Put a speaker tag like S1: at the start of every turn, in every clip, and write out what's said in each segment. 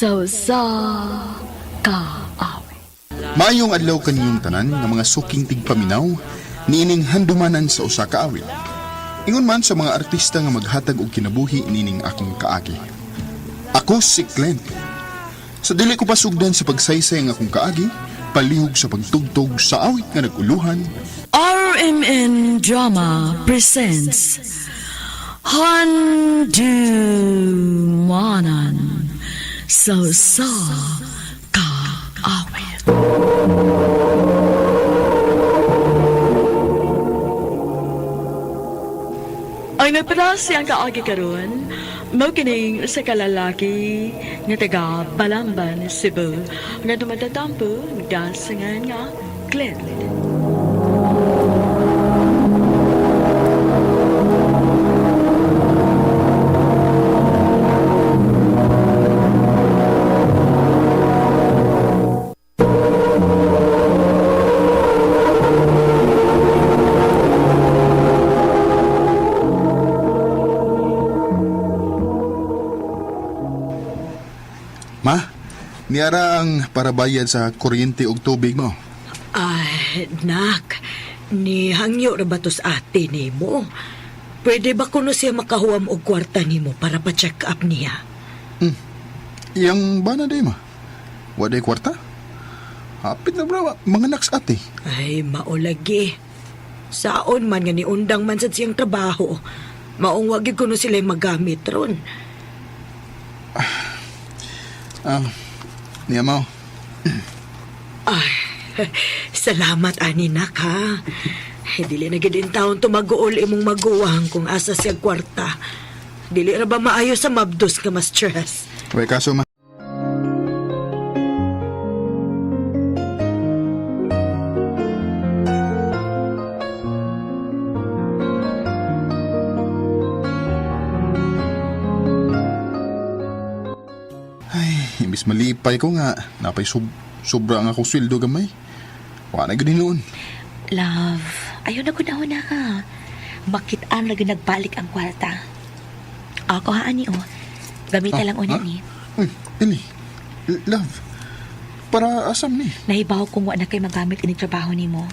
S1: Sa usa ka awit.
S2: Maayong adlaw kaninyong tanan nga mga suking tigpaminaw niining handumanan sa usa ka awit. Ingon man sa mga artista nga maghatag og kinabuhi niining akong kaagi. Ako si Clint. Sa dili ko pasugdan sa pagsaysay ang akong kaagi, palihog sa pagtugtog sa awit nga naguluhan,
S1: RMN Drama presents Handumanan sa usa ka awit. Ang nagpadala ang kaagi karon, mao kining usa ka lalaki nga taga Balamban, Cebu, nga dumatatampo gasangan nga Clint.
S2: Ma, niara ang parabayad sa kuryente og tubig mo.
S3: Ay, nak, ni hangyo ra ba to sa ate nimo? Pwede ba kuno siya makahuam og kwarta nimo para pa-check up niya?
S2: Iyang bana day ma. Waday kwarta? Hapit na bro, mga naks ate.
S3: Ay, maulagi. Saon man nga niundang man sad siyang trabaho. Maong wag gyud kuno sila magamit ron.
S2: Ah, niya mo.
S3: Ay, salamat ani nak ha. Ay, dili na gid in taon tumaguol imong maguwang kung asa siya kwarta. Dili ra ba maayo sa mabdos nga mas stress?
S2: Way kaso ma. Ay, imbis malipay ko nga, napay sobra ang akong sweldo gamay. Wa na gud hinuon.
S4: Love, ayaw na gud na ka. Makitaan lagi nagbalik ang kwarta. Ako haan ni oh. Gamita lang unya
S2: ha?
S4: ni.
S2: Uy, Eli. Love. Para asam ni?
S4: Nahibaw kung wa na kay magamit ini trabaho nimo.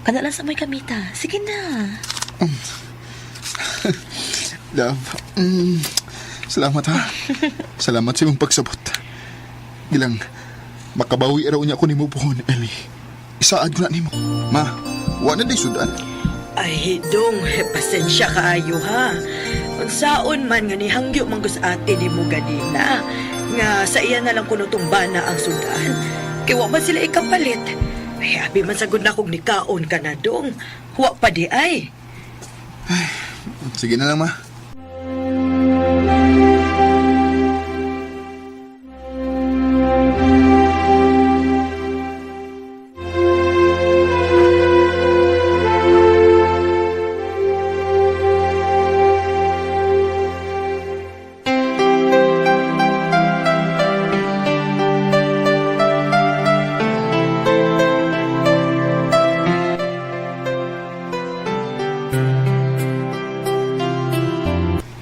S4: Kana lang sa mo'y gamita. Sige na.
S2: Love, salamat ha. Salamat sa imong pagsabot. Gilang, makabawi raw niya ako nimo pohon, Eli. Isaad ko na nimo. Ma, wa na di sudan.
S3: Ay, dong, pasensya kaayo ha. Unsaon man nga nihangyo man ko sa ate ni mo ganina. Nga sa iya na lang kuno tong bana ang sudan. Kay wa man sila ikapalit. Ay, abi man sagud na kog nikaon ka na dong. Wa pa di ay.
S2: Sige na lang, ma.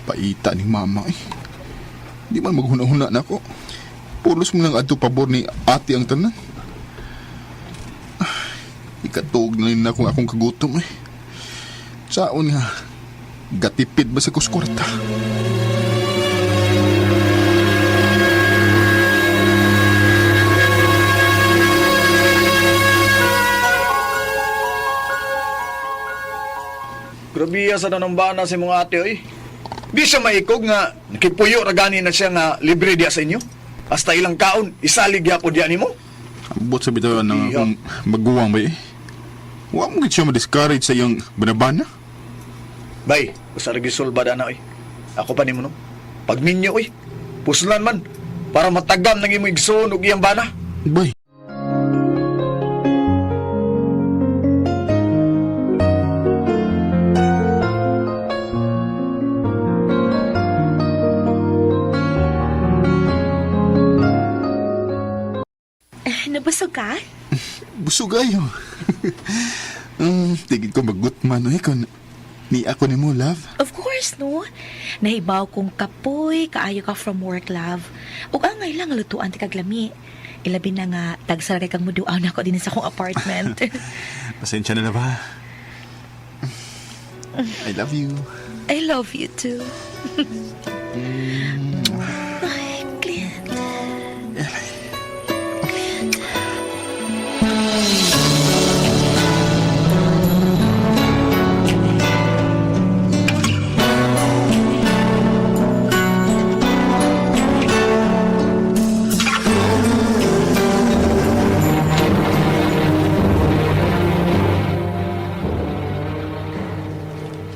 S2: Paita ni mama eh. Di man maghuna-huna na ako. Pulos mo lang adto pabor ni ate ang tanan. Ah, ikatuog na rin akong akong kagutom eh. Saon nga, gatipid ba sa kuskurta?
S5: Grabe sa ng bana sa mga ate oy. Di siya maikog nga nakipuyo ra gani na siya nga libre diya sa inyo. Hasta ilang kaon isalig gyapon diya nimo.
S2: Ambot sa bitawan ng
S5: Iya.
S2: akong maguwang ba eh. Wa mo gid siya ma-discourage sa iyang banabana.
S5: Bay, usa ra gisulba na oy. Ako pa nimo no. Pagminyo oy. Puslan man para matagam nang imong igsoon ug iyang bana.
S2: Bay,
S4: Eh, nabusog ka?
S2: busog ayo. Tigid ko magutman eh kun. Ni ako nimo, love.
S4: Of course, no? Nahibaw kong kapoy, kaayo ka from work, love. Ug angay lang lutuan ti kaglami. Ilabi na nga, tagsara kay kang muduaw na ako din sa akong apartment.
S2: Pasensya na na ba? I love you.
S4: I love you too. Ay, Clint. Clint.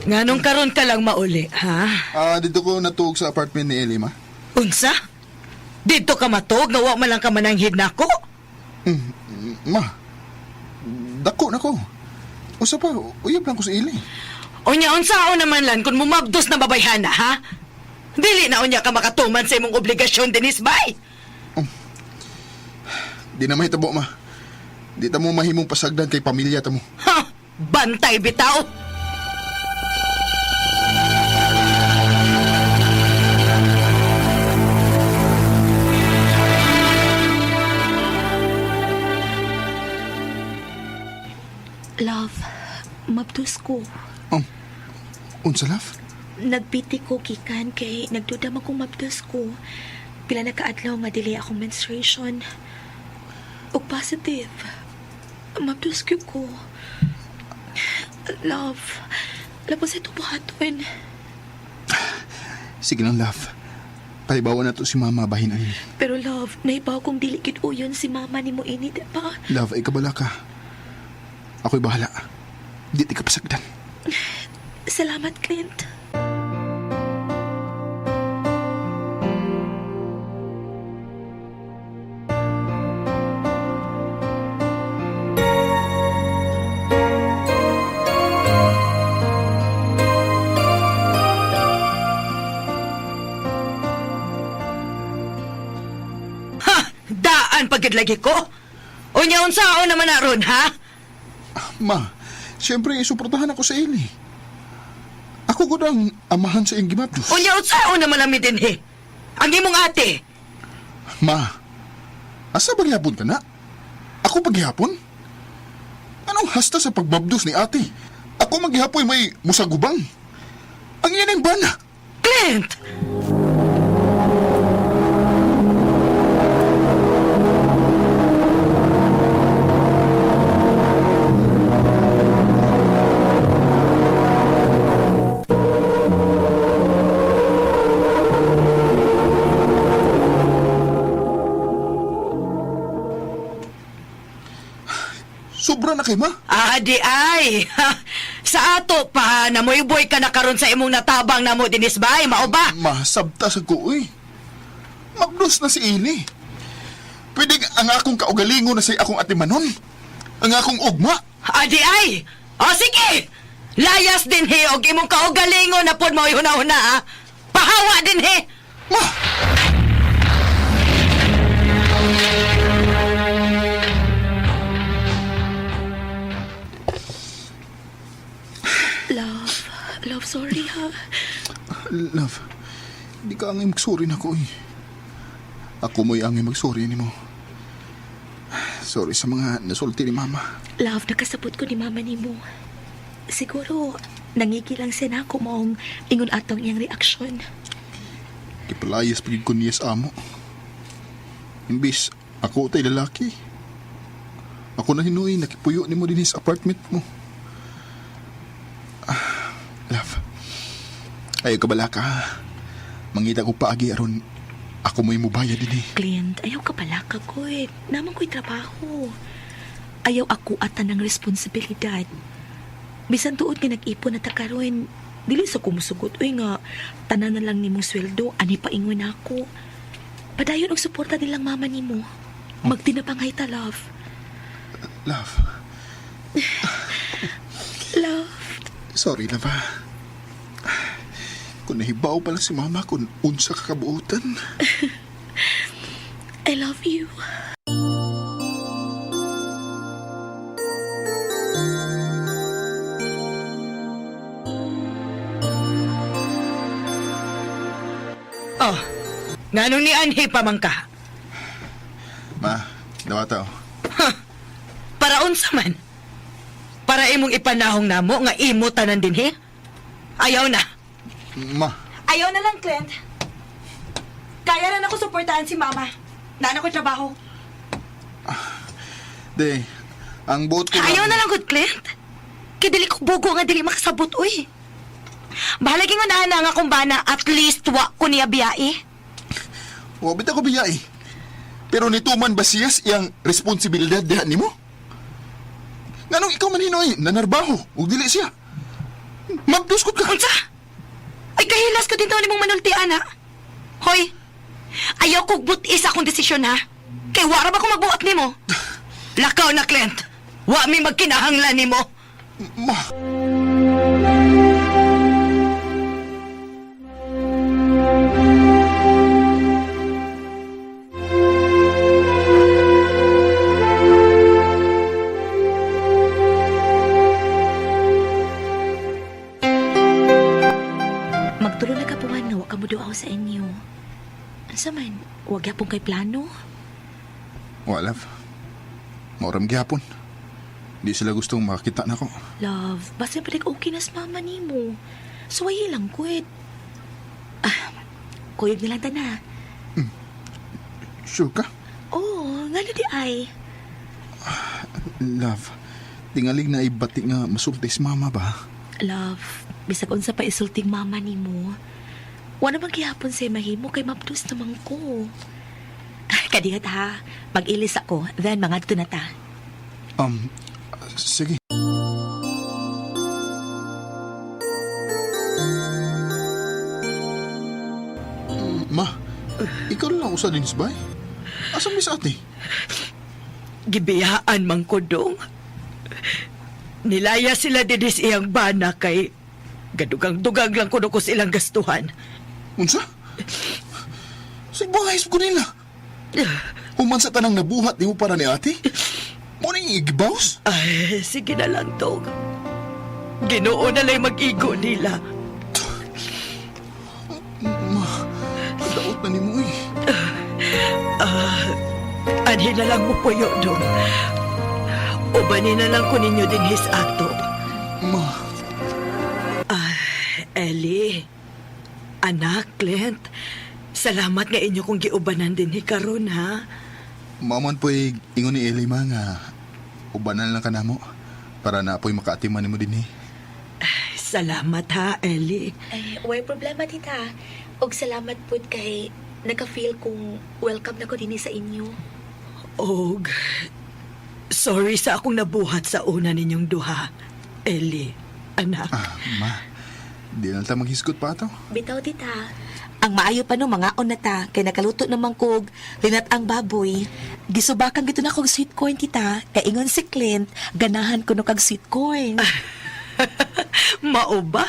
S3: Nganong karon ka lang mauli, ha?
S2: Ah, dito ko natuog sa apartment ni Ellie, ma.
S3: Unsa? Dito ka matog nga wa man lang ka mananghid nako.
S2: Ma, dako na ko. Usa pa, uyab lang ko sa Eli.
S3: Unya unsaon naman lan kung mumabdos na babayhana, ha? Dili na unya ka makatuman sa imong obligasyon dinis bay.
S2: Di na mahitabo, ma. Di ta mo mahimong pasagdan kay pamilya ta mo.
S3: Ha? Bantay bitaw.
S4: Love, mabdos ko.
S2: Oh, unsa, love?
S4: Nagpiti ko gikan kay nagduda man kong mabdos ko. Pila na kaadlaw nga dili akong menstruation. Og positive. Mabdos ko ko. Love, labos ito buhaton.
S2: Sige lang, love. Pahibawan na to si mama bahin ani.
S4: Pero love, naibaw kong dili gid uyon si mama ni mo ini, di ba?
S2: Love, ay kabala ka. Ako'y bahala. Di ti ka pasagdan.
S4: Salamat, Clint.
S3: Ha? Daan pagid lagi ko. Unya unsaon naman na ron, ha?
S2: Ma, siyempre isuportahan ako sa Eli. Ako gud ang amahan sa iyong gimabdos.
S3: Unya unsaon naman nami dinhi. Ang imong ate.
S2: Ma, asa paghihapon ka na? Ako paghihapon? Anong hasta sa pagbabdos ni ate? Ako maghihapoy may musagubang. Ang iyan ang bana.
S3: Clint!
S2: Sobra na kay ma.
S3: Ah, di ay. Ha, sa ato pa, namoyboy ka na karon sa imong natabang namo dinis bay, mao ba?
S2: Masabta sa ko, uy. Mabdos na si Eli. Pwede ang akong kaugalingon na sa akong atimanon. Ang akong ugma.
S3: Ah, di ay. O sige. Layas din he og imong kaugalingon na pod mao'y huna-huna ha. Pahawa din he.
S2: Ma!
S4: Love, love, sorry ha.
S2: Love, di ka angay magsuri na ko, eh. Ako mo'y angay magsuri ni mo. Sorry sa mga nasulti ni Mama.
S4: Love, nakasabot ko ni mama nimo. Siguro, nangigilang siya na ako maong ingon atong iyang reaksyon.
S2: Gipalayas pagid ko niya sa amo. Imbis, ako tay lalaki. Ako na hinuy, nakipuyo ni mo din sa apartment mo. Ah, love, ayaw ka bala ka. Mangita ko paagi aron ako mo'y mubayad din eh.
S4: Clint, ayaw ka pala ka ko eh. Naman ko'y trabaho. Ayaw ako ata ng responsibilidad. Bisan tuod nga nag-ipon na takaroon, dili sa kumusugot. Uy nga, tanan na lang nimong sweldo, ani pa ingon ako. Padayon og suporta nilang mama nimo. Magtinabangay ta, love.
S2: Love,
S4: Love.
S2: sorry love ah. Kung nahibaw pala si mama kung unsa ka kabuotan.
S4: I love you.
S3: Nganong ni anhi pa man ka?
S2: Ma, dawata oh.
S3: Para unsa man? Para imong ipanahong namo nga imo tanan dinhi? Ayaw na.
S2: Ma,
S4: Ayaw na lang, Clint. Kaya na ako suportahan si Mama. Nana ko trabaho.
S2: de, ang buot ko
S4: Ayaw na lang, good Clint. Kay dili ko bugo nga dili makasabot, uy. Bahalagi nga na nga kung bana, at least wa ko niya biyai.
S2: Wa bitaw ko biya eh. Pero nituman ba siya iyang responsibilidad diha nimo? Nganong ikaw man hinoy, nanarbaho, ug dili siya. Magduskot ka.
S4: Unsa? Ay, kahilas ko din daw nimong manulti, ana. Hoy, ayaw kog butis akong desisyon, ha? Kay wara ba ko magbuot nimo?
S3: Lakaw na, Clint. Wa mi magkinahanglan nimo.
S2: Ma,
S4: Magtulo na ka buwan nga wa ka mo duaw sa inyo. Unsa man, wa gyapon kay plano.
S2: wa love. Mauram gihapon. Di sila gustong makakita nako.
S4: Love, basta pa okay na sa mama nimo. Suwayi lang kwit. Ah, kuyog na lang ta na.
S2: Sure ka?
S4: Oo, nga na di ay.
S2: Love, tingalig na ibati nga masulti si mama ba?
S4: Love, bisag unsa pa isulting mama nimo. Wa naman gihapon say mahimo kay mabdos naman ko. Ah, Kadihat ha, mag-ilis ako, then mangadto na ta.
S2: Um, sige. Ma, ikaw na lang usa din bay. Asa mi sa ate?
S3: Gibiyaan man ko dong. Nilaya sila dinis iyang bana kay gadugang-dugang lang kuno ko silang gastuhan.
S2: Unsa? Sigbahay ko nila. Human sa tanang nabuhat nimo para ni ate? Mo ning igibaws?
S3: Ay, sige na lang, dong. Ginoo na lang mag-igo nila.
S2: Ma, daot na nimo eh.
S3: Anhi na lang mo puyo, dong. Ubanin na lang ko ninyo din his ato.
S2: Ma,
S3: Ellie, anak, Clint, salamat nga inyo kong giubanan din hi karon ha.
S2: Maman po'y ingon ni Eli ma nga ubanan lang ka namo para na po'y makaatiman nimo dinhi.
S3: Salamat ha, Ellie.
S4: Ay, way problema tita. Og salamat pud kay naka-feel kong welcome na ko dinhi sa inyo.
S3: Og, sorry sa akong nabuhat sa una ninyong duha. Ellie, anak.
S2: Ah, ma, di na ta maghisgot pa ato.
S4: Bitaw tita. Ang maayo pa no mga na ta kay nakaluto naman kog linat ang baboy. Gisubakan gito na kog sweet corn tita. Kay ingon si Clint, ganahan ko no kag sweet corn.
S3: Mao ba?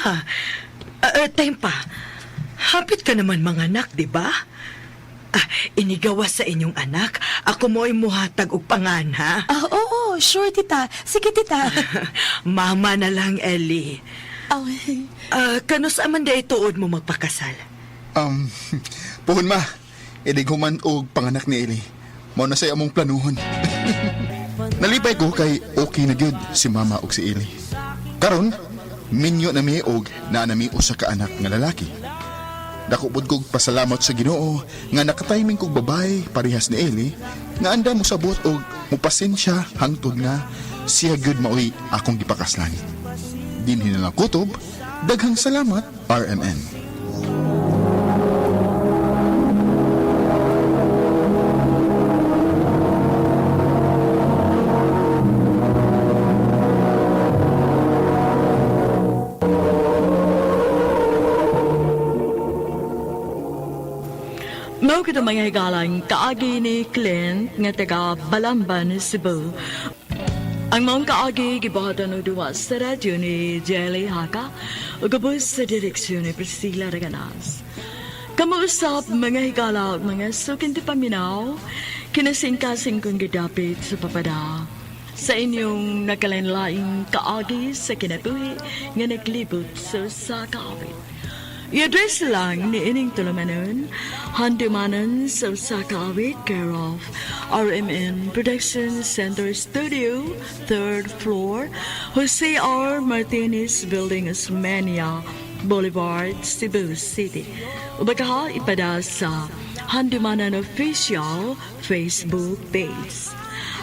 S3: Time pa. Hapit ka naman mga anak, di ba? Ah, inigawa sa inyong anak. Ako mo'y muhatag og pangan, ha?
S4: Ah, oo, sure tita. Sige tita.
S3: Mama na lang, Ellie.
S4: Oh,
S3: Ah, kanus man day tuod mo magpakasal?
S2: Um, puhon ma, idig human og panganak ni Eli. Mao na say among planuhon. Nalipay ko kay okay na gyud si mama og si Eli. Karon, minyo na mi og naa na mi usa ka anak nga lalaki. Dako pud kog pasalamat sa Ginoo nga nakatiming kog babae parehas ni Eli nga anda mo sabot og mopasensya hangtod nga siya gyud maoy akong gipakaslan. Dinhi na lang kutob, daghang salamat RMN.
S1: Mao kita mga higalang kaagi ni Clint nga taga Balamban, Cebu. Ang maong kaagi gibuhatan og duwa sa radyo ni Jelly Haka ug gabos sa direksyon ni Priscilla Reganas. Kamuusap mga higala ug mga sukin ti paminaw, kinasingkasing kong gidapit sa papada. Sa inyong nagkalain-laing kaagi sa kinabuhi nga naglibot sa usa ka awit. I-address lang ni ining tulumanon, Handumanan sa usa ka awit, care of RMN Production Center Studio, 3rd floor, Jose R. Martinez Building, Osmeña Boulevard, Cebu City. O baka ipada sa Handumanan Official Facebook page.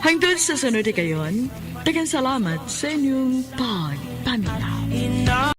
S1: Hangtod sa sunod kayon, daghang salamat sa inyong pagpaminaw.